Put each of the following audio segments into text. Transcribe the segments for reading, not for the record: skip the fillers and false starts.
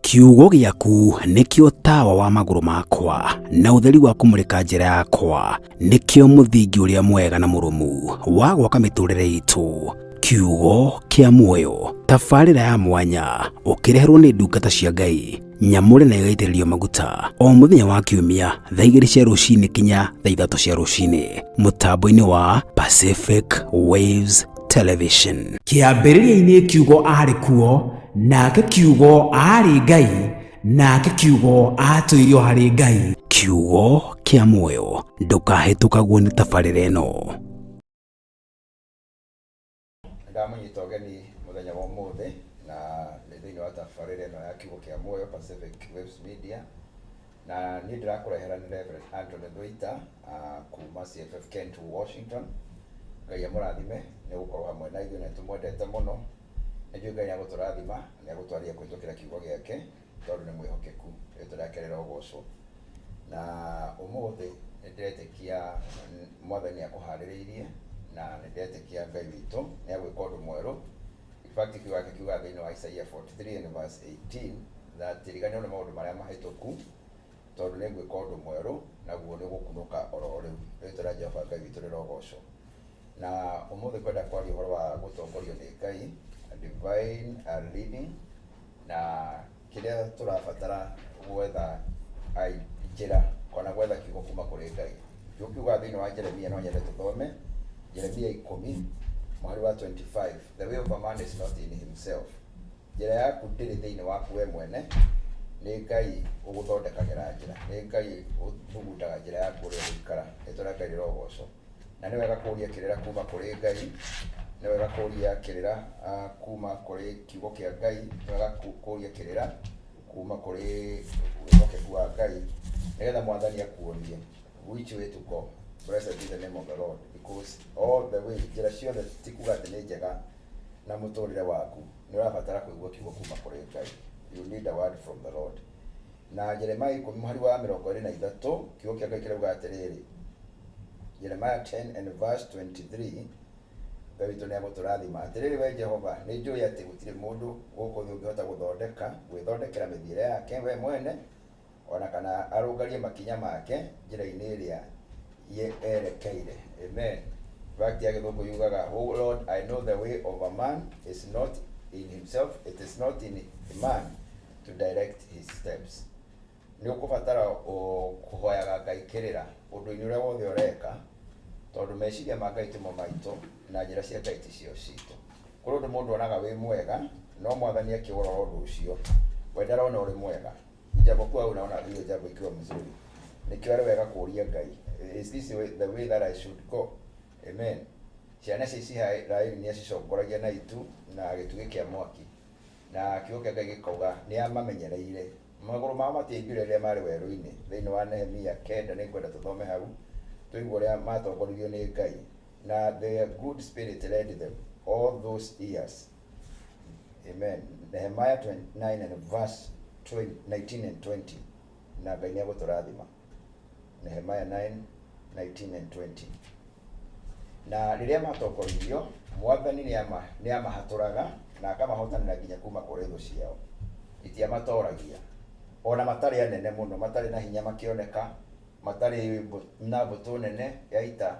Kiugo gĩaku nĩkĩo tawa wa magũrũ makwa na ũtheri wa kũmũrĩka njĩra yakwa, nĩkĩo mũthingi ũrĩa mwega na mũrũmu wa gwaka mĩtũrĩre itũ. Kiugo kĩa muoyo, tabarĩra ya mwanya ũkĩreherwo nĩ ndungata cia Ngai nyamũre na ĩgaitĩrĩrio maguta o mũthenya wa kiumia thaa 2 cia rũcinĩ kinya thaa 3 cia rũcinĩ mũtambo-inĩ wa Pacific Waves Television. Kĩambĩrĩria-inĩ kiugo aarĩ kuo, nake kiugo aarĩ Ngai, nake kiugo aatũire o harĩ Ngai. Kiugo kĩa muoyo, ndũkahĩtũkagwo nĩ tabarĩra ĩno. Ndamũnyita ũgeni mũthenya wa ũmũthĩ na nĩ thĩinĩ wa tabarĩra ĩno ya kiugo kĩa muoyo Pacific Waves Media, na niĩ ndĩrakũrehera nĩ Reverend Anthony Thuita kuma CFF Kent Washington. Ngai amũrathime nĩ gũkorwo hamwe na ithuĩ na nĩtũmwendete mũno. Nĩ njũĩ Ngai nĩ agũtũrathima na nĩ agũtwarĩria kũhĩtũkĩra kiugo gĩake tondũ nĩ mwĩhokeku, rĩtwa rĩake rĩrogocwo. Na ũmũthĩ nĩ ndĩretĩkia Mwathani nĩ akũharĩrĩirie na nĩ ndĩretĩkia Ngai witũ nĩ agwĩka ũndũ mwerũ. In fact kiugo gĩake kiugaga thĩinĩ wa Isaiah 43 and verse 18 that riganĩrwo nĩ maũndũ marĩa mahĩtũku tondũ nĩ ngwĩka ũndũ mwerũ naguo nĩ ũgũkunũka oro rĩu. Rĩtwa rĩa Jehova Ngai witũ rĩrogocwo. Na ũmũthĩ ngwenda kwaria ũhoro wa gũtongorio nĩ Ngai, divine leading, na kĩrĩa tũrabatara gwetha njĩra kana gwetha kiugo kuma kũrĩ Ngai. Kiugo kiugaga thĩinĩ wa Jeremia, no nyende tũthome Jeremia 10 mũhari wa 25, the way of a man is not in himself. Njĩra yaku ndĩrĩ thĩinĩ waku we mwene, nĩ Ngai ũgũthondekagĩra njĩra, nĩ Ngai ũthugundaga njĩra yaku ũrĩa ũgũikara. Rĩtwa rĩa Ngai rĩrogocwo. Na nĩ wega kũũria kĩrĩra kuma kũrĩ Ngai, nĩ wega kũũria kĩrĩra kuma kũrĩ kiugo kĩa Ngai, nĩ wega kũũria kĩrĩra kuma kũrĩ wĩhokeku wa Ngai, nĩgetha Mwathani akuonie which way to go. Blessed be the name of the Lord, because all the way, njĩra ciothe ti kuga atĩ nĩ njega na mũtũrĩre waku, nĩ ũrabatara kũigua kiugo kuma kũrĩ Ngai. You need a word from the Lord. Na Jeremiah 10 mũhari wa 23, kiugo kĩa Ngai kĩrauga atĩrĩrĩ, Jeremiah 10 and verse 23, Ngai witũ nĩ agũtũrathima. Atĩrĩrĩ we Jehova, nĩ njũĩ atĩ gũtirĩ mũndũ gũkũ thĩ ũngĩhota gũthondeka, gwĩthondekera mĩthiĩre yake we mwene, o na kana arũngarie makinya make njĩra-inĩ ĩrĩa erekeire. Amen. Fact ya Gĩthũngũ yugaga, Oh Lord, I know the way of a man is not in himself, it is not in a man to direct his steps. Nĩ ũkũbatara kũhoyaga Ngai kĩrĩra ũndũ-inĩ ũrĩa wothe ũreka, tondũ meciria ma Ngai timo maitũ na njĩra cia Ngai ticio citũ. Kũrĩ ũndũ mũndũ onaga wĩ mwega, no Mwathani akĩũrora ũndũ ũcio, we ndarona ũrĩ mwega. Ijapokuwa unaona hiyo jambo ikiwa mzuri. Nĩkĩo arĩ wega kũũria Ngai, is this the way that I should go? Amen. Ciana cia Isiraeli nĩ acicongoragia na itu na gĩtugĩ kĩa mwaki. Na kiugo kĩa Ngai gĩkauga nĩ amamenyereire. Magũrũ mao matiaimbire rĩrĩa maarĩ werũ-inĩ. Thĩinĩ wa Nehemia 9 nĩ ngwenda tũthome hau, tũigue ũrĩa matongoririo nĩ Ngai. Na the good spirit led them all those years. Amen. Nehemiah 9 and verse 19 and 20. Na Ngai nĩ egũtũrathima. Nehemiah 9, 19 and 20. Na rĩrĩa matongoririo, Mwathani nĩamahatũraga na akamahotanĩra nginya kuma kũrĩ thũ ciao. Itiamatoragia. O na matarĩ anene mũno, matarĩ na hinya makĩoneka, matarĩ na mbũtũ nene ya ita,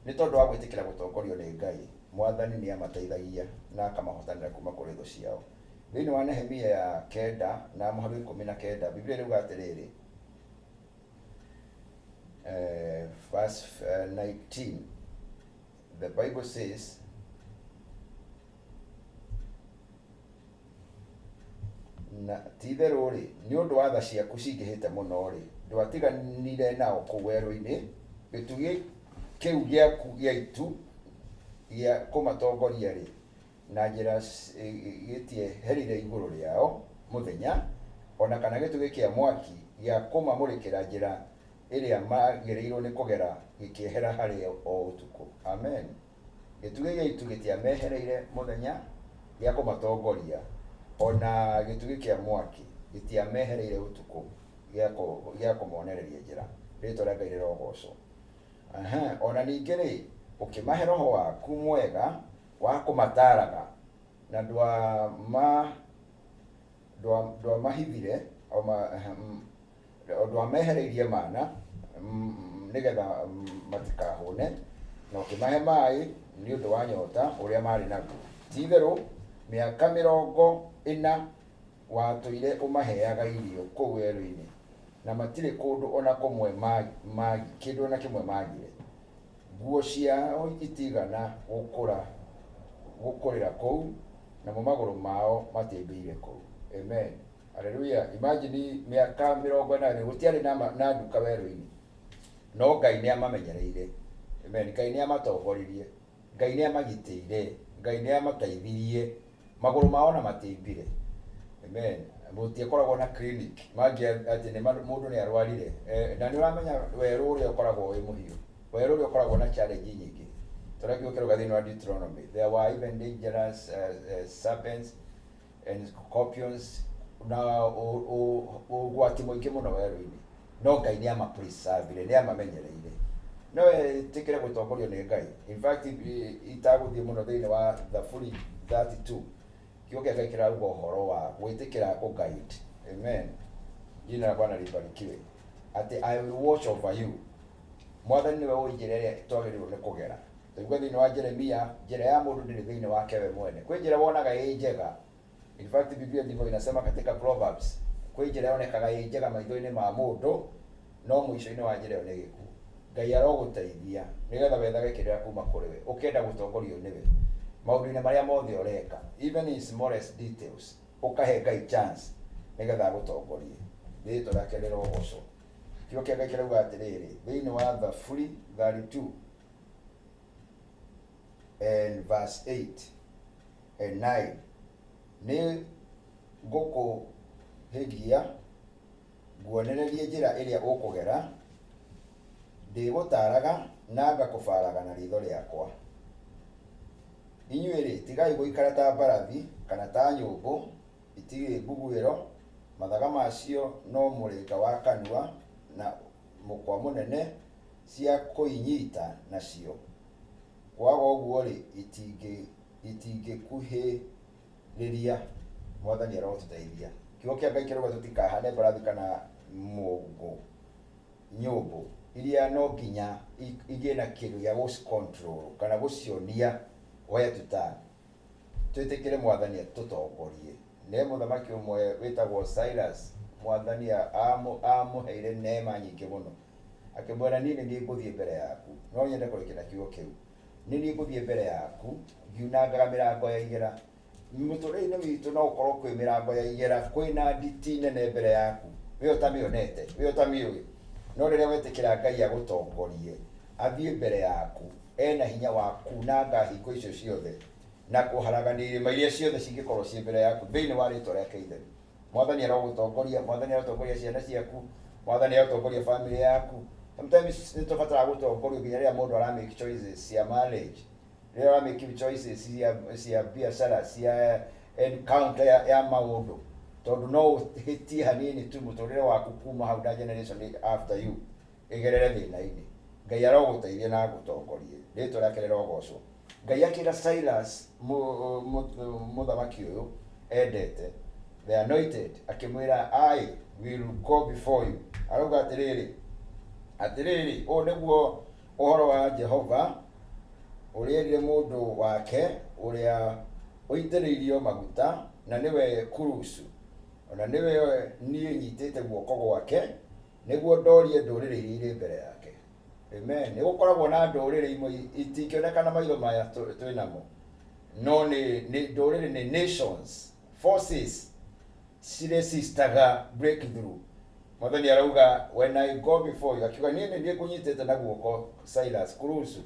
nĩ tondũ wa gwĩtĩkĩra gũtongorio nĩ Ngai, Mwathani nĩamateithagia na akamahotanĩra kuma kũrĩ thũ ciao. Thĩinĩ wa Nehemia ya 9 na mũhari wa 19, Biblia ĩrauga atĩrĩrĩ, verse 19, the Bible says, na ti-itherũ-rĩ, nĩ ũndũ wa tha ciaku cingĩhĩte mũno-rĩ, ndwatiganire nao kũu werũ-inĩ, gĩtugĩ kĩu gĩaku gĩa itu gĩa kũmatongoria-rĩ, na njĩra gĩtieherire igũrũ rĩao mũthenya, o na kana gĩtugĩ kĩa mwaki gĩa kũmamũrĩkĩra njĩra ĩrĩa maagĩrĩirwo nĩ kũgera gĩkĩehera harĩ o ũtukũ. Amen. Gĩtugĩ gĩa itu gĩtiamehereire mũthenya gĩa kũmatongoria, o na gĩtugĩ kĩa mwaki gĩtiamehereire ũtukũ gĩa kũmonereria njĩra. Rĩĩtwa rĩa Ngai rĩrogoocwo. O na ningĩ-rĩ, ũkĩmahe roho waku mwega wa kũmataaraga, na Ndwamahithire, ndwamehereirie mana nĩgetha matikahũne, na ũkĩmahe maĩ nĩ ũndũ wa nyota ũrĩa maarĩ naguo. Ti-itherũ mĩaka 40 watũire ũmaheaga irio kũu werũ-inĩ, na matirĩ kũndũ o na kũmwe kĩndũ o na kĩmwe maagire. Nguo ciao itiigana gũkũrĩra kũu, namo magũrũ mao matiaimbiire kũu. Amen. Hallelujah. Imagine mĩaka 40 gũtiarĩ na nduka werũ-inĩ, no Ngai nĩ amamenyereire. Amen. Ngai nĩ amatongoririe, Ngai nĩ amagitĩire, Ngai nĩ amateithirie, magũrũ mao ona matiaimbire. Amen. Gũtiakoragwo na clinic mangĩ atĩ nĩ mũndũ nĩ arwarire. Na nĩ ũramenya werũ ũrĩa ũkoragwo wĩ mũhiũ, werũ ũrĩa ũkoragwo na challenge nyingĩ. Tondũ kiugo kĩrauga thĩinĩ wa Deuteronomy, there were even dangerous serpents and scorpions na ũgwati mũingĩ mũno werũ-inĩ, no Ngai nĩ amapreservire, nĩ amamenyereire. No wĩtĩkĩre gũtongorio nĩ Ngai. In fact, itagũthiĩ mũno thĩinĩ wa Thaburi 32, kiugo kĩa Ngai kĩrauga ũhoro wa gwĩtĩkĩra kũ guide. Amen. Jina la Bwana libarikiwe. Atĩ "I will watch over you." Mwathani nĩwe ũĩ njĩra ĩrĩa twagĩrĩirwo nĩ kũgera. Twaigua thĩinĩ wa Jeremia, njĩra ya mũndũ ndĩrĩ thĩinĩ wake we mwene. Kwĩ njĩra wonaga ĩ njega. In fact, Biblia ndivyo inasema katika Proverbs, kwĩ njĩra yonekaga ĩ njega maitho-inĩ ma mũndũ, no mũico-inĩ wa njĩra ĩyo nĩ gĩkuũ. Ngai arogũteithia nĩgetha wethage kĩrĩra kuma kũrĩ we, ũkĩenda gũtongorio nĩwe maũndũ-inĩ marĩa mothe ũreka, even in smallest details, ũkahe Ngai chance nĩgetha agũtongorie. Rĩtwa rĩake rĩrogocwo. Kiugo kĩa Ngai kĩrauga atĩrĩrĩ, thĩinĩ wa Thaburi 32 and verse 8 and 9, "Nĩ ngũkũhĩgia nguonererie njĩra ĩrĩa ũkũgera, ndĩgũtaaraga na ngakũbaaraga na riitho rĩakwa." Inyuĩ-rĩ, tigai gũikara ta mbarathi kana ta nyũmbũ itirĩ mbuguĩro, mathaga macio no mũrĩnga wa kanua na mũkwa mũnene cia kũinyita nacio, kwaga ũguo-rĩ, itingĩkuhĩrĩria. Mwathani arotũteithia. Kiugo kĩa Ngai kĩrauga tũtikahane mbarathi kana mũngũ nyũmbũ iria no nginya igĩe na kĩndũ gĩa gũci control kana gũcionia where to turn. Twĩtĩkĩre Mwathani atũtongorie. Nĩ mũthamaki ũmwe wĩtagwo Cyrus, Mwathani amũheire neema nyingĩ mũno, akĩmwĩra, "Niĩ nĩ niĩ ngũthiĩ mbere yaku." No nyende kũrĩkia na kiugo kĩu, "Nĩ niĩ ngũthiĩ mbere yaku ngiunangaga mĩrango ya igera." Mũtũrĩre-inĩ witũ no gũkorwo kwĩ mĩrango ya igera, kwĩna nditi nene mbere yaku, we ũtamĩonete, we ũtamĩũĩ, no rĩrĩa wetĩkĩra Ngai agũtongorie, athiĩ mbere yaku, ena hinya wa kunanga hingo icio ciothe na kũharagania irĩma iria ciothe cingĩkorwo ciĩ mbere yaku thĩinĩ wa rĩtwa rĩake itheru. Mwathani arogũtongoria, Mwathani arotongoria ciana ciaku, Mwathani arotongoria famĩlĩ yaku. Sometimes nĩ tũbataraga gũtongorio nginya rĩrĩa mũndũ ara make choices cia marriage, rĩrĩa ũra make choices cia biacara, cia encounter ya maũndũ, tondũ no ũhĩtie hanini tu, mũtũrĩre waku kuma hau na generation after you ĩgerere thĩna-inĩ. Ngai arogũteithia na agũtongorie. Rĩtwa rĩake rĩrogocwo. Ngai akĩra Cyrus, mũthamaki ũyũ endete, the anointed, akĩmwĩra, "I will go before you." Arauga atĩrĩrĩ, "Atĩrĩrĩ, ũũ nĩguo ũhoro wa Jehova ũrĩa erire mũndũ wake ũrĩa ũitĩrĩirio maguta, na nĩwe Kurusu, ona nĩwe niĩ nyitĩte guoko gwake nĩguo ndorie ndũrĩrĩ iria irĩ mbere yake." Amen. Nĩ gũkoragwo na ndũrĩrĩ imwe itingĩoneka na maitho maya twĩ namo, no nĩ ndũrĩrĩ, nĩ nations, forces ciresistaga breakthrough. Mwathani arauga, "When I go before you," akiuga, "Niĩ nĩ niĩ ngũnyitĩte na guoko, Cyrus, Kurusu,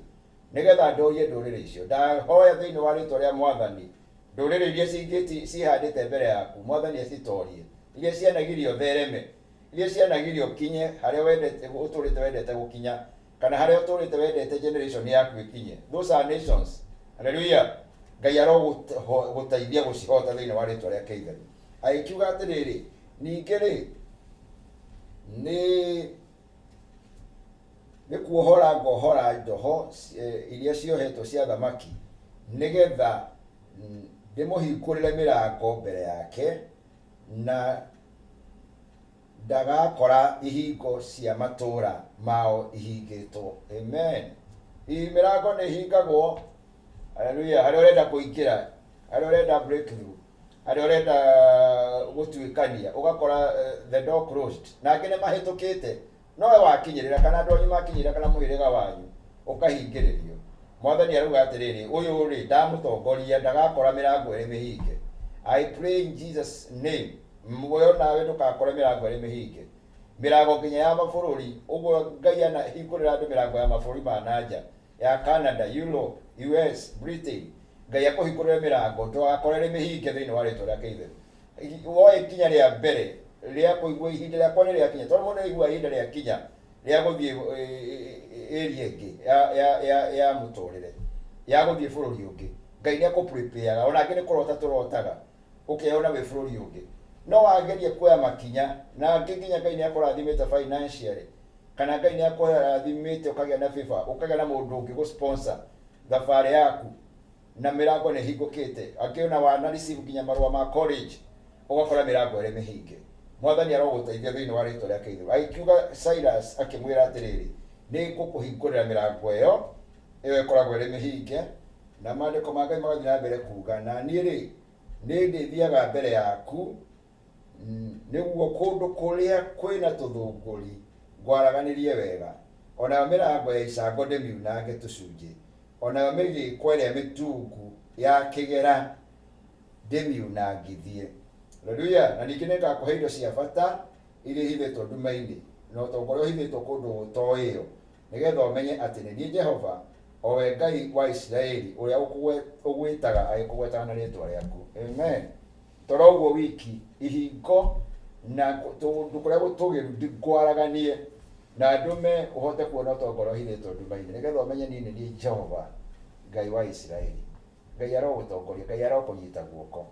nĩgetha ndorie ndũrĩrĩ icio." Ndahoya thĩinĩ wa rĩtwa rĩa Mwathani, ndũrĩrĩ iria ciĩhandĩte mbere yaku, Mwathani acitorie, iria cianagiria ũthereme, iria cianagiria ũkinye harĩa wendete, ũtũrĩte wendete gũkinya, kana harĩa ũtũrĩte wendete generation yaku ĩkinye. Those are nations. Hallelujah. Ngai arogũteithia gũcihota thĩinĩ wa rĩtwa rĩake itheru. Agĩkiuga atĩrĩrĩ, ningĩ rĩ, nĩ kuohora ngohora njoho iria ciohetwo cia thamaki, nĩgetha ndĩmũhingũrĩre mĩrango mbere yake. Na ndagakora ihingo cia matũũra mao ihingĩtwo. Amen. Hihi mĩrango nĩ ĩhingagwo. Haleluya. Harĩa ũrenda kũingĩra, harĩa ũrenda breakthrough, harĩa ũrenda gũtuĩkania, ũgakora the door closed. Na angĩ nĩ mahĩtũkĩte, nowe wakinyĩrĩra kana andũ anyu makinyĩrĩra kana mũhĩrĩga wanyu ũkahingĩrĩrio. Mwathani arauga atĩrĩrĩ, ũyũ rĩ ndamũtongoria ndagakora mĩrango ĩrĩ mĩhinge. I pray in Jesus name. Muoyo nawe ndũgakore mĩrango ĩrĩ mĩhinge. Mĩrango nginya ya mabũrũri, ũguo Ngai anahingũrĩra andũ mĩrango ya mabũrũri ma na nja, ya Canada, Europe, US, Britain. Ngai akũhingũrĩre mĩrango ndũgakore ĩrĩ mĩhinge thĩinĩ wa rĩtwa rĩake itheru. Woe ikinya rĩa mbere rĩa kũigua ihinda rĩakwa nĩ rĩakinya, tondũ mũndũ nĩaiguaga ihinda rĩakinya rĩa gũthiĩ area ĩngĩ ya, ya, ya, ya mũtũrĩre, ya gũthiĩ bũrũri ũngĩ. Ngai nĩ akũ-prepare-aga, ona angĩ nĩ kũrota tũrotaga. Ũkeyona wĩ bũrũri ũngĩ. No wageria kuoya makinya, na angĩ nginya Ngai nĩ akũrathimĩte financially, kana Ngai nĩ akũrathimĩte ũkagĩa na favor, ũkagĩa na mũndũ ũngĩ gũ sponsor thabarĩ yaku, na mĩrango nĩ ĩhingũkĩte. Angĩ ona wana receive nginya marũa ma college, ũgakora mĩrango ĩrĩ mĩhinge. Mwathani arogũteithia thĩinĩ wa rĩtwa rĩake itheru. Agĩkiuga Cyrus akĩmwĩra atĩrĩrĩ, nĩ ngũkũhingũrĩra mĩrango ĩyo, ĩyo ĩkoragwo ĩrĩ mĩhinge, Na maandĩko ma Ngai magathiĩ na mbere kuuga, Na niĩ-rĩ, nĩndĩthiaga mbere yaku, nĩguo kũndũ kũrĩa kwĩ na tũthũngũri ngwaraganĩrie wega, o nayo mĩrango ya icango ndĩmiunange tũcunjĩ, o nayo mĩgĩĩko ĩrĩa mĩtungu ya kĩgera ndĩmiunangithie. Haleluya! Na ningĩ nĩngakũhe indo cia bata iria ihithĩtwo nduma-inĩ, na ũtonga ũrĩa ũhithĩtwo kũndũ gũtoĩo, nĩgeetha ũmenye atĩ nĩ niĩ Jehova, o we Ngai wa Isiraeli, ũrĩa ũgwĩtaga agĩkũgwetaga na rĩĩtwa rĩaku. Amen. Toro ũguo wiki, ihingo na kũndũ kũrĩa gũtũgĩru ngwaraganie na ndũme ũhote kuona ũtonga ũrĩa ũhithĩtwo nduma-inĩ, nĩgeetha ũmenye niĩ nĩ niĩ Jehova, Ngai wa Isiraeli. Ngai arogũtongoria, Ngai arokũnyita guoko.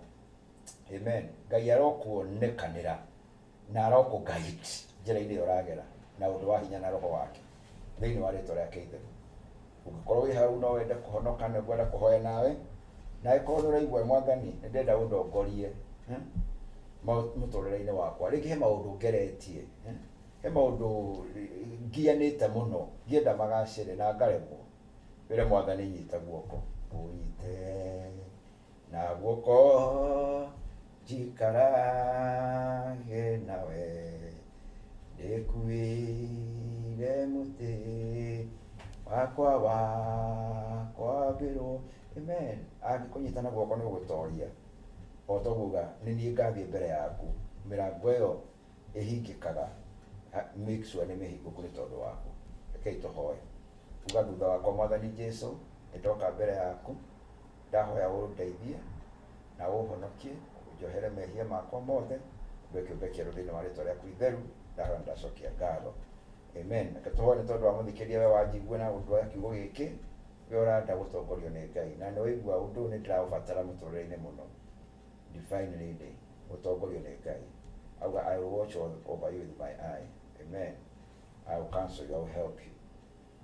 Amen. Ngai arokuonekanĩra na arokũ guide njĩra-inĩ ĩyo ũragera na ũndũ wa hinya na roho wake thĩinĩ wa rĩtwa rĩake itheru. Ũngĩkorwo wĩ hau no wende kũhonoka nĩ ngwenda kũhoya nawe, na angĩkorwo nĩ ũraigua Mwathani nĩ ndĩrenda ũndongorie mũtũrĩre-inĩ wakwa, rĩngĩ he maũndũ ngeretie, he maũndũ ngianĩte mũno ngĩenda magacĩre na ngaremwo, wĩre Mwathani nyita guoko, ũnyite Na guoko njikarage nawe, ndĩkuĩire mũtĩ wakwa wa kwambĩrwo. Amen. Angĩkũnyita na guoko nĩ ũgũtoria. O toguo auga, nĩ niĩ ngathiĩ mbere yaku. Mĩrango ĩyo ĩhingĩkaga, make sure nĩ mĩhingũku nĩ tondũ waku. Rekei tũhoe. Uga thutha wakwa, Mwathani Jesu, nĩ ndoka mbere yaku. Ndahoya ũndeithie na ũhonokie, ũnjohere mehia makwa mothe, ndue kĩũmbe kĩerũ thĩinĩ wa rĩtwa rĩaku itheru. Ndahoya na ndacokia ngatho. Amen. Reke tũhoe nĩ tondũ wa mũthikĩrĩria we wanjigua na ũndũ wa kiugo gĩkĩ, we ũrenda gũtongorio nĩ Ngai na nĩ waigua ũndũ ũyũ nĩ ndĩraũbatara mũtũrĩre-inĩ mũno. Divine leading, gũtongorio nĩ Ngai. Auga I will watch over you with my eye. Amen. I will counsel you, I will help you.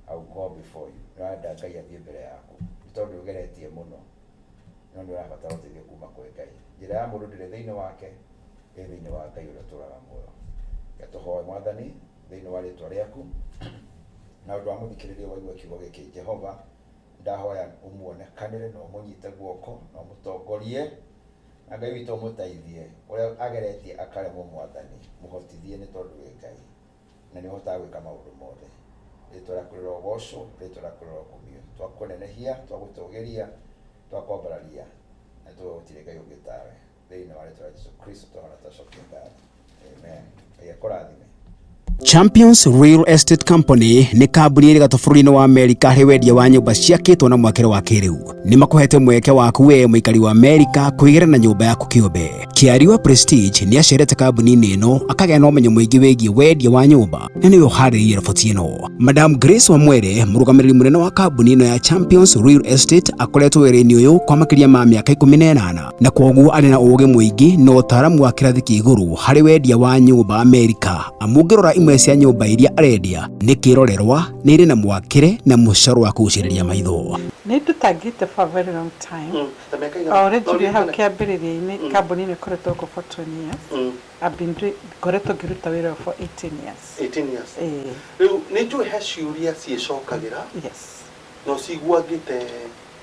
I will go before you. Nĩũrenda Ngai athiĩ mbere yaku nĩ tondũ nĩũgeretie mũno no nĩ ũrabatara ũteithio kuma kwĩ Ngai. Njĩra ya mũndũ ndĩrĩ thĩinĩ wake, ĩ thĩinĩ wa Ngai ũrĩa ũtũraga muoyo. Reke tũhoe Mwathani thĩinĩ wa rĩtwa rĩaku na ũndũ wa mũthikĩrĩria waigua kiugo gĩkĩ Jehova, ndahoya ũmuonekanĩre na ũmũnyite guoko na ũmũtongorie na Ngai witũ ũmũteithie ũrĩa ageretie akaremwo Mwathani, mũhotithie nĩ tondũ wĩ Ngai. Na nĩ ũhotaga gwĩka maũndũ mothe. Rĩtwa rĩaku rĩrogocwo, rĩtwa rĩaku rĩrokumio. Twakũnenehia, twagũtũgĩria, twakwambararia, na tuga gũtirĩ Ngai ũngĩ tawe. Thĩinĩ wa rĩtwa rĩa Jesu Kristo twahoya na twacokia ngatho. Amen. Ngai akũrathime. Champions Real Estate Company nĩ kambuni ĩrĩ gatũ bũrũri-inĩ wa Amerika harĩ wendia wa nyũmba ciakĩtwo na mwakĩre wa kĩrĩu. Nĩ makũhete mweke waku we mũikari wa Amerika kwĩgĩra na nyũmba yaku kĩũmbe. Kĩariwa Prestige nĩ acerete kambuni-inĩ ĩno akagĩa na ũmenyo mũingĩ wĩgiĩ wendia wa nyũmba na nĩwe ũharĩrĩirie riboti ĩno. Madam Grace Wamwere, mũrũgamĩrĩri mũnene wa kambuni ĩno ya Champions Real Estate, akoretwo wĩra-inĩ ũyũ kwa makĩria ma mĩaka 18 na kwoguo arĩ na ũũgĩ mũingĩ na ũtaaramu wa kĩrathi kĩa igũrũ harĩ wendia wa nyũmba Amerika. Amu ũngĩrora imwe imwe cia nyũmba iria arendia nĩ kĩrorerwa nĩ irĩ na mwakĩre na mũcoro wa kũgucĩrĩria maitho. Nĩ ndutangĩte for a very long time. Ta mĩaka ĩigana? O ũrĩa njugire hau Ũririkane? kĩambĩrĩria-inĩ, kambuni ĩno ĩkoretwo gũkũ for 20 years. I've been doing, ngoretwo ngĩruta wĩra ũyũ for 18 years. 18 years. Ĩĩ, Rĩu nĩ njũĩ he ciũria ciĩcokagĩra yes. na ũciguangĩte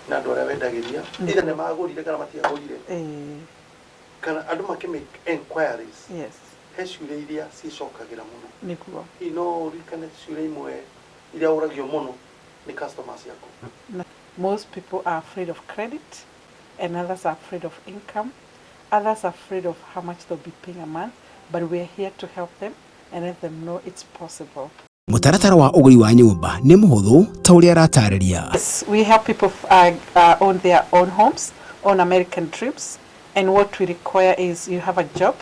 na andũ arĩa wendagĩria either nĩ magũrire kana matiagũrire Ĩĩ, kana andũ makĩ make enquiries. Yes, He ciũria iria ciĩcokagĩra mũno. Nĩguo. Hihi no ũririkane ciũria imwe iria ũragio mũno nĩ customers ciaku? Most people are afraid of credit, and others are afraid of income. Others are afraid of how much they'll be paying a month, but we're here to help them and let them know it's possible. Mũtaratara wa ũgũri wa nyũmba nĩ mũhũthũ ta ũrĩa aratarĩria. Yes, we help people own their own homes, own American dreams, and what we require is you have a job,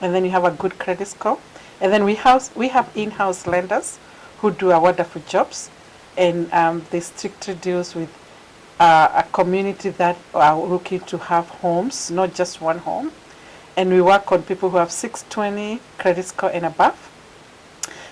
and then you have a good credit score, and then we have in-house lenders who do a wonderful jobs, and they strictly deals with a community that are looking to have homes, not just one home, and we work on people who have 620 credit score and above.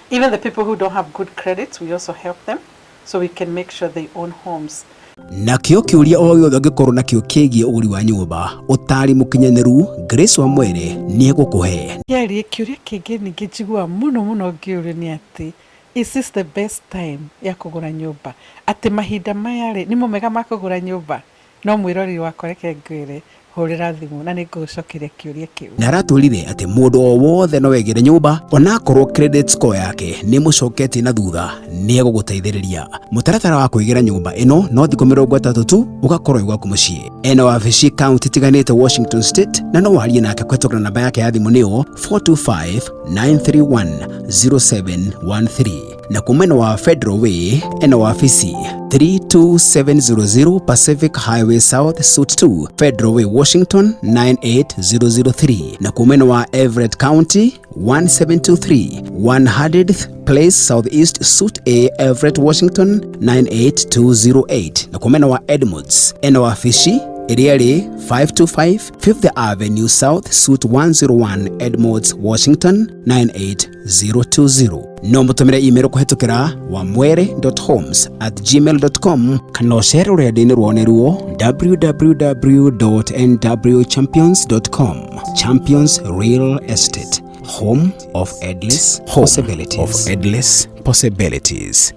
Even the people who don't have good credits, we also help them so we can make sure they own homes. Nakĩo kĩũria o gĩothe ũngĩkorwo nakĩo kĩgiĩ ũgũri wa nyũmba ũtarĩ mũkinyanĩru, Grace Wamwere nĩ egũkũhe. Kĩarie kĩũria kĩngĩ ningĩ njiguaga mũno mũno ngĩũrio nĩ atĩ, is this the best time ya kũgũra nyũmba? Atĩ mahinda maya rĩ, nĩmo mega ma kũgũra nyũmba? No mwĩroreri wakwa, reke ngwĩre, hũrĩra thimũ na nĩ ngũgũcokeria kĩũria kĩu. Na aratwĩrire atĩ mũndũ o wothe no egĩre nyũmba onakorwo credit score yake nĩ mũcoketie na thutha, nĩ egũgũteithĩrĩria. Mũtaratara wa kwĩgĩra nyũmba ĩno no thikũ 30 tu ũgakorwo wĩ gwaku mũciĩ. Ena wabici kaunti itiganĩte Washington State, na no warie nake kũhetũkĩra namba yake ya thimũ nĩyo 425 931 0713, na kwa mwena wa Federal Way ena wabici 32700 Pacific Highway South, Suite 2, Federal Way, Washington 98003, na kwa mwena wa Everett County 1723 100th Place Southeast, Suite A, Everett, Washington 98208, na kwa mwena wa Edmonds ena wabici ĩrĩa ĩrĩ 525 5th Avenue South, Suite 101, Edmonds, Washington 98020. No mũtũmĩre email kũhetũkĩra wamwere.homes@gmail.com kana ũcere rũrenda-inĩ rwao nĩruo www.nwchampions.com. Champions Real Estate, home of endless possibilities. Of endless possibilities.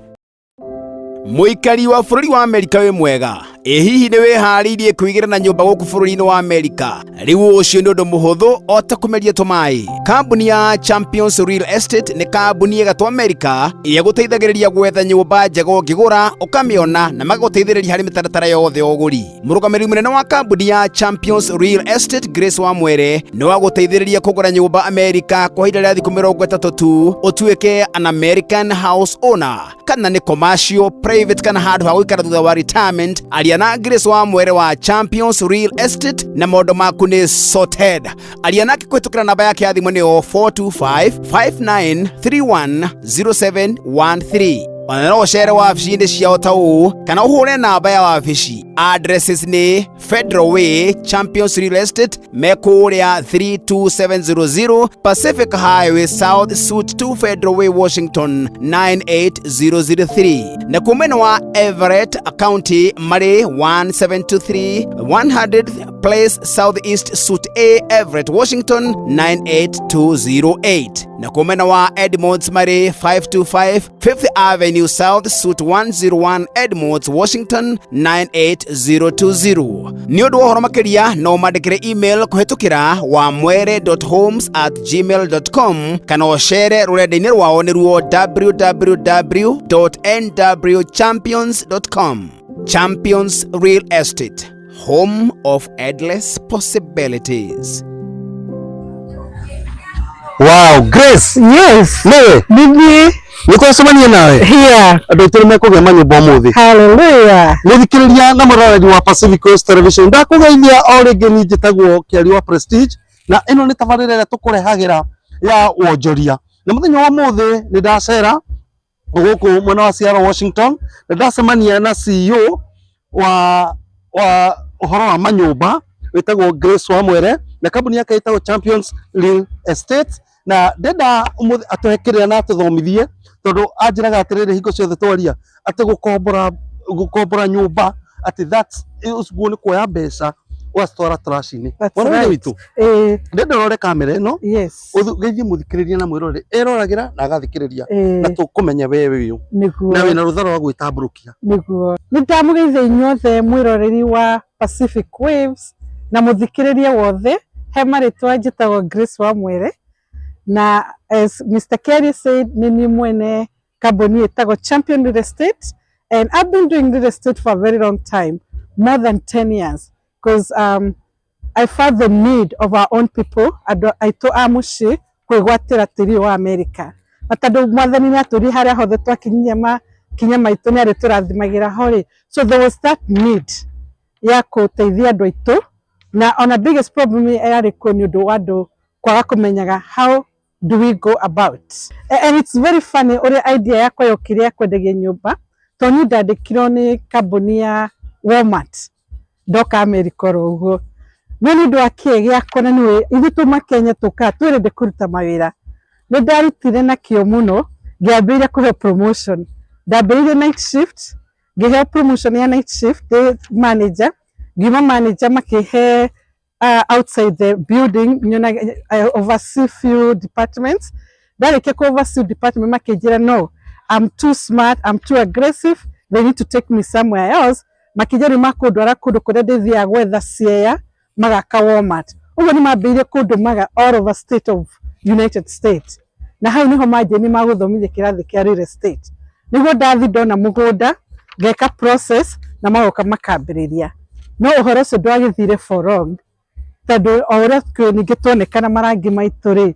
Mũikari wa bũrũri wa Amerika wĩ mwega? Ĩ hihi nĩ wĩharĩirie kwĩgĩra na nyũmba gũkũ bũrũri-inĩ wa Amerika? Rĩu ũcio nĩ ũndũ mũhũthũ o ta kũmeria tũmaĩ. Kambuni ya Champions Real Estate nĩ kambuni ĩgatwo Amerika ĩrĩa gũteithagĩrĩria gwetha nyũmba njega ũngĩgũra ũkamĩona, na magagũteithĩrĩria harĩ mĩtaratara yothe ya ũgũri. Mũrũgamĩrĩri mũnene wa kambuni ya Champions Real Estate, Grace Wamwere, nĩ wa gũteithĩrĩria kũgũra nyũmba Amerika kwa ihinda rĩa thikũ 30 tu, ũtuĩke an American house owner, kana nĩ commercial, private kana handũ ha gũikara thutha wa retirement. Aria na Grace Wamwere wa Champions Real Estate na maũndũ maku nĩ sorted. Aria nake kũhĩtũkĩra namba yake ya thimũ nĩyo 425 5931 0713. Ona no ũcere wabici-inĩ ciao ta ũũ kana ũhũre namba ya wabici. Addresses nĩ Federal Way, Champions Real Estate me kũrĩa 32700 Pacific Highway South, Suite 2, Federal Way, Washington 98003, na kumena wa Everett County marĩ 1723 100th Place Southeast, Suite A, Everett, Washington 98208, na kumena wa Edmonds marĩ 525 5th Avenue South, Suite 101, Edmonds, Washington 98020. Nĩ ũndũ wa ũhoro makĩria no mandĩkĩre email kũhetũkĩra wamwere.homes@gmail.com kana ũcere rũrenda-inĩ rwao nĩruo www.nwchampions.com. Champions Real Estate, home of endless possibilities. Wow, Grace. Yes. Niwe. Nithiĩ. Nĩ twacemania nawe. Here. Andũ aitũ nĩ mekũgĩa manyũmba ũmũthĩ. Hallelujah. Mũthikĩrĩria na mũroreri wa Pacific Coast Television, ndakũgeithia o rĩngĩ. Niĩ njĩtagwo Kĩari wa Prestige na ĩno nĩ tabarĩra ĩrĩa tũkũrehagĩra ya wonjoria, na mũthenya wa ũmũthĩ nĩ ndacera gũkũ mwena wa Seattle, Washington, na ndacemania na CEO wa ũhoro wa manyũmba wĩtagwo Grace Wamwere na kambuni yake ĩtagwo Champions Real Estate. Na ndenda ũmũthĩ atũhe kĩrĩa na atũthomithie, tondũ anjĩraga atĩrĩrĩ hingo ciothe twaria atĩ gũkombora gũkombora nyũmba atĩ that's ũguo nĩ kuoya mbeca ũgacitwara trash-inĩ. That's Mwana wa ithe right. witũ, Eh, ndenda ũrore kamera ĩno, yes. ũgeithie mũthikĩrĩria na mwĩroreri eroragĩra na agathikĩrĩria, na Eh, tũkũmenya we wĩ ũ nĩguo. na wĩna rũtha rwa gwĩtambũrũkia. Nĩguo. Nĩ ndamũgeithia inyuothe mwĩroreri wa Pacific Waves na mũthikĩrĩria wothe. He marĩtwa, njĩtagwo Grace Wamwere, na as Mr. Kerry said, nĩ niĩ mwene kambuni ĩtagwo Champion Real Estate, and I've been doing real estate for a very long time, more than 10 years, because I felt the need of our own people, andũ aitũ a mũciĩ, kwĩgwatĩra tĩri ũyũ wa America. Na tondũ Mwathani nĩ atũrie harĩa hothe twakinyia makinya maitũ, nĩ arĩtũrathimagĩra ho rĩ, so there was that need ya gũteithia andũ aitũ. Na ona biggest problem yarĩ kuo nĩ ũndũ wa andũ kwaga kũmenyaga how do we go about. And it's very funny ũrĩa idea yakwa yokire ya kwendagia nyũmba, tondũ niĩ ndandĩkirwo nĩ kambuni ya Walmart ndoka America oro ũguo, no nĩ ũndũ wa kĩĩ gĩakwa, na nĩwe ithuĩ tuma Kenya tũkaga twĩrende kũruta mawĩra, nĩ ndarutire na kĩo mũno, ngĩambĩrĩria kũheo promotion. Ndambĩrĩirie night shift, ngĩheo promotion ya night shift ndĩ manager, ngiuma manager makĩhe outside the building nyona I oversee few departments. Ndarĩkia ku oversee department, makĩnjĩra no, I'm too smart, I'm too aggressive, they need to take me somewhere else. Makĩnjĩra rĩu makũndwara kũndũ kũrĩa ndĩthiaga gwetha ciea magaka Walmart. Ũguo nĩ mambĩrĩirie kũndũmaga all over state of United States, na hau niho manjĩ nĩ magũthomithia kĩrathi kĩa real estate, nĩguo ndathi ndona mũgũnda ngeka process na magoka makambĩrĩria. No ũhoro ũcio ndwagĩthire for long, tondũ o ũrĩa kwĩ ningĩ tuonekana marangi maitũ rĩ,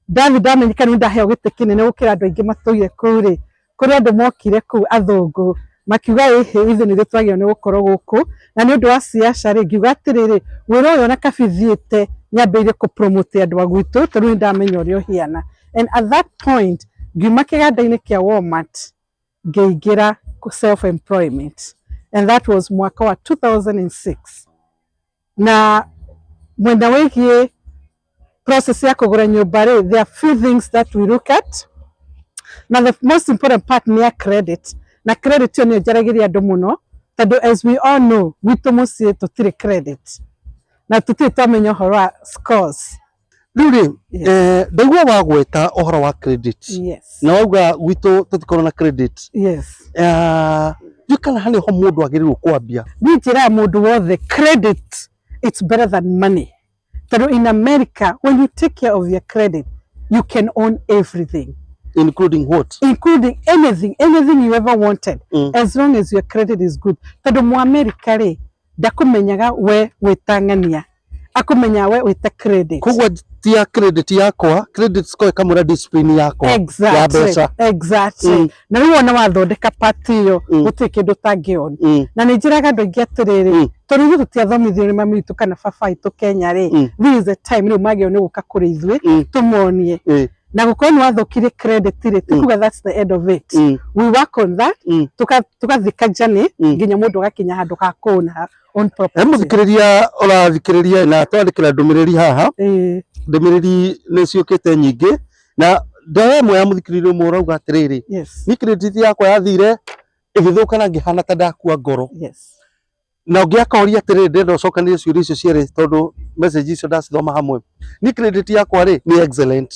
ndathi ndamenyekana nĩ ndaheo gĩtĩ kĩnene gũkĩra andũ aingĩ matũire kũu rĩ, kũrĩ andũ mokire kũu athũngũ makiuga ĩhĩ, ithuĩ nĩthuĩ twagĩrĩirwo nĩ gũkorwo gũkũ. Na nĩ ũndũ wa ciaca rĩ, ngiuga atĩrĩrĩ, wĩra ũyũ ona kabi thiĩte nyambĩrĩrie kũ promote andũ a gwitũ, tondũ nĩ ndamenya ũrĩa ũhiana. And at that point ngiuma kĩganda-inĩ kĩa Walmart, ngĩingĩra self employment, and that was mwaka wa 2006. Na mwena wĩgiĩ process ya kũgũra nyũmba rĩ, there are few things that we look at, na the most important part nĩ ya credit. Na credit ĩyo nĩyo njaragĩria andũ mũno, tondũ as we all know, gwitũ mũciĩ tũtirĩ credit na tũtirĩ twamenya ũhoro wa scores. Rĩu rĩ, Yes. Ndaigua wagweta ũhoro wa credit na wauga gwitũ tũtikorwo na credit. Ndiũĩ kana harĩ ho mũndũ agĩrĩirwo kwambia. Niĩ njĩraga mũndũ wothe, credit, it's better than money, tondũ in America, when you take care of your credit, you can own everything. Including what? Including anything, anything you ever wanted, as long as your credit is good, tondũ mu America rĩ, ndakũmenyaga we wĩtang'ania, akũmenyaga we wĩta credit. Koguo tia credit yakwa, credit score ĩkamwĩra discipline yakwa ya mbeca. Exactly. Na rĩu wona wathondeka part ĩyo, gũtirĩ kĩndũ ũtangĩona. Na nĩ njĩraga andũ aingĩ atĩrĩrĩ, tondũ ithuĩ tũtiathomithio nĩ mami witũ kana baba witũ Kenya rĩ, this is the time rĩu magĩrĩirwo nĩ gũka kũrĩ ithuĩ, tũmonie. Na gũkorwo nĩ wathũkirie credit rĩ, ti kuga that's the end of it. We work on that, tũgathika journey nginya mũndũ agakinya handũ ha kũna own He property. Mũthikĩrĩria ũrathikĩrĩria na twandĩkĩra ndũmĩrĩri haha, ndũmĩrĩri nĩ ciũkĩte nyingĩ, na ndoya ĩmwe ya mũthikĩrĩria ũmwe ũrauga atĩrĩrĩ, niĩ credit yakwa yathire ĩgĩthũka na ngĩhana ta ndakua ngoro. Na ũngĩ akoria atĩrĩrĩ, ndĩrenda ũcokanĩrie ciũria icio cierĩ tondũ message icio ndacithoma hamwe. Niĩ credit yakwa rĩ nĩ excellent,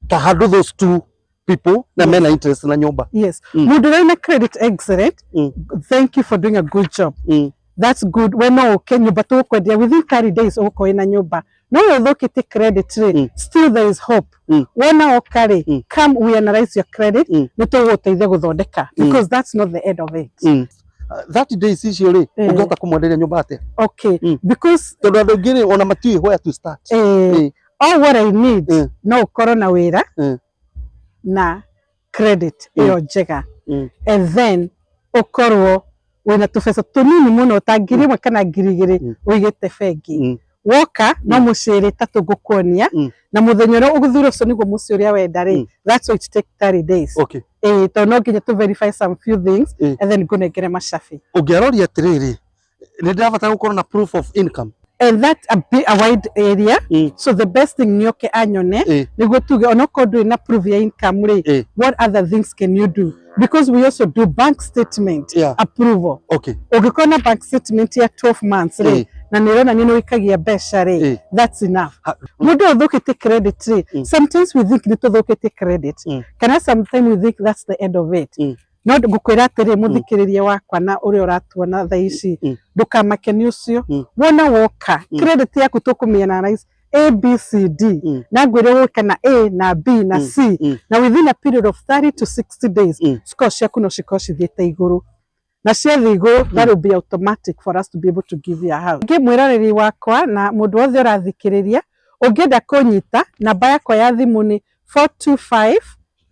ta handũ those two people na mena interest na nyũmba. Yes. Mũndũ ũrĩa wĩna credit excellent, thank you for doing a good job. That's good. We no ũke nyũmba tũgũkwendia within 30 days, ũgũkorwo wĩna nyũmba. No ũyũ ũthũkĩtie credit rĩ, still there is hope. Wona oka rĩ, come, we analyze your credit, nĩ tũgũgũteithia gũthondeka, because that's not the end of it. 30 days icio rĩ, ũngĩhota kũmwenderia nyũmba atĩa? Okay, because Tondũ andũ aingĩ rĩ, ona matiũĩ where to start. All what I need, no ũkorwo na wĩra na credit ĩyo njega, and then ũkorwo wĩna tũbeca tũnini mũno ta 1000 kana 2000 ũigĩte bengi. Woka no mũciĩ ĩrĩ ĩtatũ ngũkuonia, na mũthenya ũrĩa ũgũthura ũcio nĩguo mũciĩ ũrĩa wenda rĩ, that's why it take 30 days. Ĩĩ, tondũ no nginya to verify some few things and then ngũnengere macabi. Ũngĩaroria atĩrĩrĩ, nĩ ndĩrabatara gũkorwo na proof of income. And that a, bit, a wide area. So the best thing nĩ oke anyone nĩguo tuge onokorwo ndũrĩ na proof ya income rĩ, what other things can you do, because we also do bank statement approval. Ũngĩkorwo na bank statement ya 12 months rĩ, na nĩ ĩronania nĩ ũikagia mbeca rĩ, that's enough. Mũndũ ũthũkĩtie credit rĩ, sometimes we think nĩ tũthũkĩtie credit, kana sometimes we think that's the end of it. No ngũkwĩra atĩrĩ, mũthikĩrĩria wakwa na ũrĩa ũratuona thaa ici, ndũkamake nĩ ũcio. Wona woka, credit yaku tũkũmĩ-analyze A B C D, na ngwĩre ũke na A na B na C, na within a period of 30 to 60 days, score ciaku no cikorwo cithiĩte igũrũ, na ciathiĩ igũrũ, that will be automatic for us to be able to give you a house. Ngĩ mwĩroreri wakwa na mũndũ wothe ũrathikĩrĩria, ũngĩenda kũnyita, namba yakwa ya thimũ nĩ 425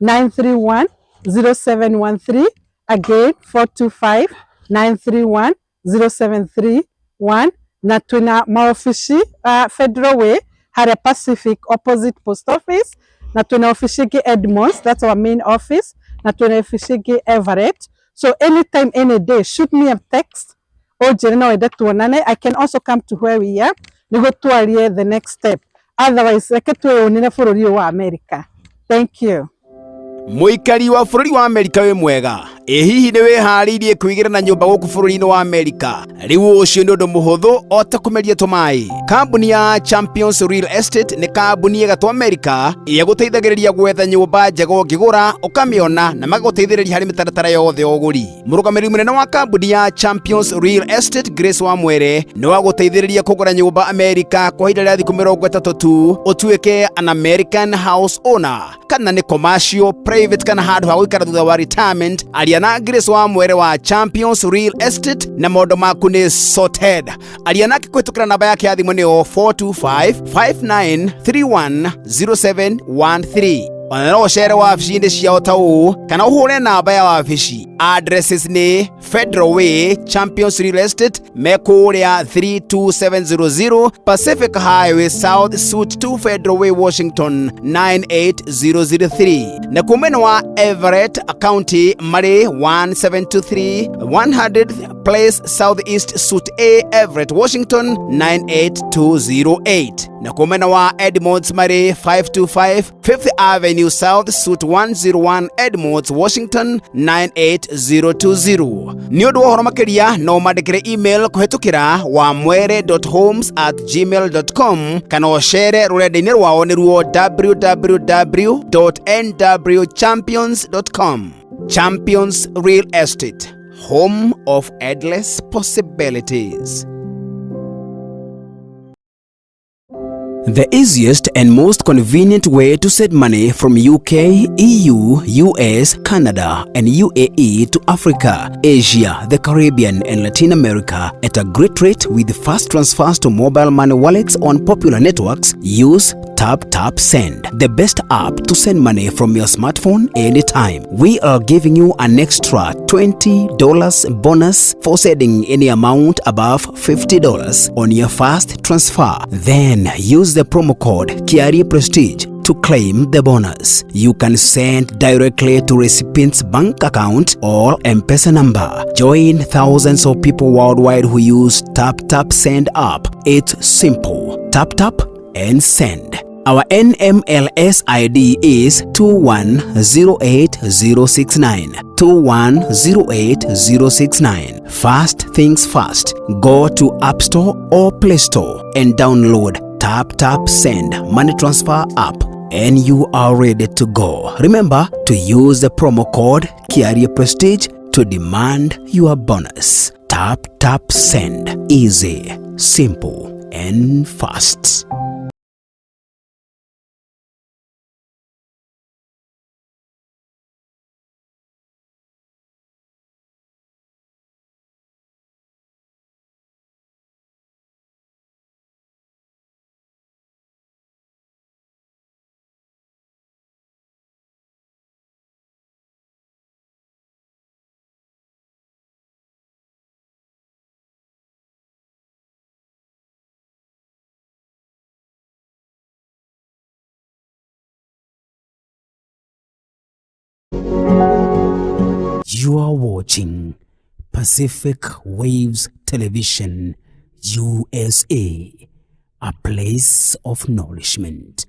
931 0713. Again, 425 931 0731. Na twina maofici Federal Way harĩa Pacific, opposite post office, na twina ofici ĩngĩ Edmonds, that's our main office, na twina ofici ĩngĩ Everett. So anytime, any day, shoot me a text, ũnjĩre no wende tuonane. I can also come to where we are nĩguo twarie the next step. Otherwise, reke twĩyũnĩre bũrũri ũyũ wa America. Thank you. Mũikari wa bũrũri wa Amerika, wĩ mwega? Ĩ hihi nĩ wĩharĩirie kwĩgĩra na nyũmba gũkũ bũrũri-inĩ wa Amerika? Rĩu ũcio nĩ ũndũ mũhũthũ o ta kũmeria tũmaĩ. Kambuni ya Champions Real Estate nĩ kambuni ĩgatwo Amerika ĩrĩa gũteithagĩrĩria gwetha nyũmba njega ũngĩgũra ũkamĩona, na magagũteithĩrĩria harĩ mĩtaratara yothe ya ũgũri. Mũrũgamĩrĩri mũnene wa kambuni ya Champions Real Estate, Grace Wamwere, nĩ wa gũteithĩrĩria kũgũra nyũmba Amerika kwa ihinda rĩa thikũ 30 tu, ũtuĩke an American house owner, kana nĩ commercial, private, kana handũ ha gũikara thutha wa retirement. Aria na Grace Wamwere wa Champions Real Estate na maũndũ maku nĩ sorted. Aria nake kũhĩtũkĩra namba yake ya thimũ, nĩyo 425 5931 0713. Ona no ũcere wabici-inĩ ciao ta ũũ, kana ũhũre namba ya wabici. Addresses nĩ Federal Way, Champions Real Estate me kũrĩa 32700 Pacific Highway South, Suite 2, Federal Way, Washington 98003, na kuo mwena wa Everett County marĩ 1723 100th Place Southeast, Suite A, Everett, Washington 98208, na kuo mwena wa Edmonds marĩ 525 Fifth Avenue South, Suite 101, Edmonds, Washington 98020. Nĩ ũndũ wa ũhoro makĩria, no mandĩkĩre email kũhĩtũkĩra wamwere.homes@gmail.com, kana ũcere rũrenda-inĩ rwao, nĩruo www.nwchampions.com. Champions Real Estate, home of endless possibilities. The easiest and most convenient way to send money from UK, EU, US, Canada, and UAE to Africa, Asia, the Caribbean, and Latin America at a great rate with fast transfers to mobile money wallets on popular networks. Use Tap Tap Send, the best app to send money from your smartphone anytime. We are giving you an extra $20 bonus for sending any amount above $50 on your first transfer. Then use the promo code Kiari Prestige to claim the bonus. You can send directly to recipient's bank account or M-Pesa number. Join thousands of people worldwide who use Tap Tap Send app. It's simple. Tap tap and send. Our NMLS ID is 2108069. 2108069. First things first, go to App Store or Play Store and download Tap Tap Send Money Transfer app, and you are ready to go. Remember to use the promo code Kiarie Prestige to demand your bonus. Tap Tap Send. Easy, simple, and fast. You are watching Pacific Waves Television. USA, a place of nourishment.